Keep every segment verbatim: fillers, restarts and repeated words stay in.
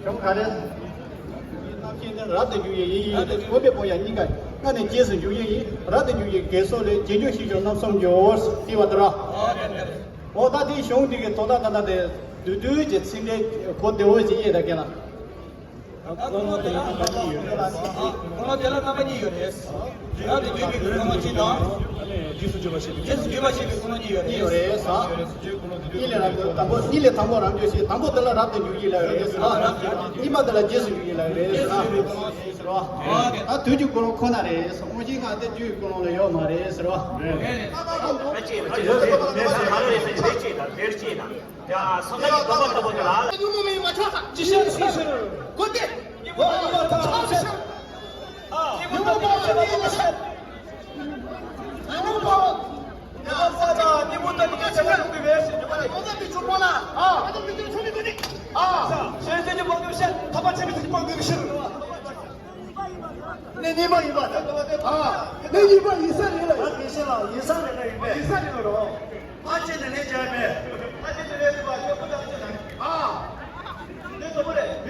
གཞུང་ག་རེ། རྣམ་མཁྱེན་ནི་རབ་ཏུ་འཇུག་པའི་ཡིད་ཡིན་ཏེ། འཁོར་བའི་དཔུང་ཡང་སྙིང་ག་ཡིན། སྔར་ནས་རྗེས་སུ་འཇུག་ཡུལ་ཡིན། རབ་ཏུ་འཇུག་པའི་དགེ་སོགས་ལས། རྗེས་འཇུག་ཤེས་བྱ་རྣམ་གསུམ་འབྱོར། ཞེས་པ་དེ་ར། འོ་ད་དེའི་གཞུང་འདི་གི་དོན་དག་ད་ལྟ་དེ་བསྡུས་བསྡུས་ཀྱི་ཚིག་འགྲེལ་གོ་བདེ་བོ་ཞིག་ཡོད་ད་ག་ལ། ད་ཁོ་ན་དེ་ཡང་རྣམ་པ་གཉིས་ཡོད་རེད། ཁོ་ན་དེ་ལ་རྣམ་པ་གཉིས་ཡོད་རེད། རབ་ཏུ་འཇུག་པའི་རྣམ་པ་གཅིག་དང་། རྗེས་སུ་བརྗོད་པ་ཞེས་པའི། རྗེས་སུ་བརྗོད་པ་ཞེས་པའི་ཁོ་ན་གཉིས་ཡོད་རེད། གཉིས་ཡོད་རེད་ཟེར། རྗེས་སུ་བརྗོད་ཁོ་ན་དེ་གཉིས་ལས་རབ་ཏུ་དང་པོ། གཉིས་ལས་དང་པོ་རབ་ཏུ་འཇུག་ཡིན་ལབ་ཡོད་རེད་ཟེར། གཉིས་མ་དེ་ལ་རྗེས་སུ་འཇུག་ཡིན་ལབ་ཡོད་རེད་ཟེར། གཉིས་མ་དེ་ལ་རྗེས་སུ་འཇུག་ཡིན་ལབ་ཡོད་རེད་ཟེར། ད་དུས་ཀྱི་ཀུན་སློང་ཁོ་ན་རེད་ཟེར། དངོས་གཞི་ལྔ་དེ་རྒྱུའི་ཀུན་སློང་ལ་ཡོད་མ་རེད་ཟེར་བ། ཡ། ཉོན་མོངས་མི་མ་ཆགས། ཅི་ཕྱིར་སྲིད་ཕྱིར། གོ་སྟེ། ཉོན་མོངས་མ་ཆགས་ཕྱིར། ཉོན་མོངས་པ་ཉོན་མོངས་པ་ཉོན་མོངས་པ། ཉོན་མོངས་པ་དང་ཉོན་མོངས་པ་ཉོན་མོངས་པ་ཉོན་མོངས་པ་ཉོན་མོངས་པ། ཨ། གཞན་སེམས་ཀྱི་སྤང་དགོས་ཕྱིར། ཐར་པ་ཆེན་པོའི་ཚུལ་གྱིས་སྤང་དགོས་ཕྱིར། གནས་གཉིས་པ་ཡིན་པ་དང་། ཨ། གནས་གཉིས་པ་ཡིན་ས་རེད་ལ། ཡིན་ས་རེད་ལ། ཡིན་པས། ཡིན་ས་རེད་ལ། ཨ་ཅེ་ནི་ལས་བྱ་མེད། ཨ་ཅེ་ནི་ལས་བྱ་མེད། ཨ།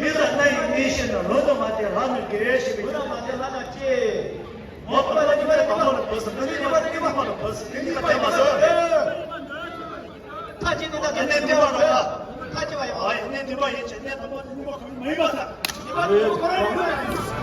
མི་ལ་སྣང་བའི་གནས་ཤེས་ན། ལོ་དང་མ་བསྟན་ལྷ་རྣམས་དགེ་ཞེས་པའི། ལོ་དང་མ་བསྟན་ལྷ་རྣམས་སྐྱེ། མ་བསྟན་ལྷ་རྣམས་དགེ་བ་ལ་བབས་སོ། མ་བསྟན་ལྷ་རྣམས་དགེ་བ་ལ་བབས་སོ། དེ་ནི་མ་བསྟན་མ་སོ། མཐའ་གཅིག་ཏུ་ད་གནས་འདི་པ་ར། མཐའ་གཅིག་པ་ཡང་། ཨ་ཡ། གནས་འདི་པ་ཡིན་ཕྱིར་གནས་དང་པོ་འདི་པ་ཁོ་མ་ཡིན་པ་ས། འདི་པ་འདི་པ་ཁོ་རང་ཡིན་པ།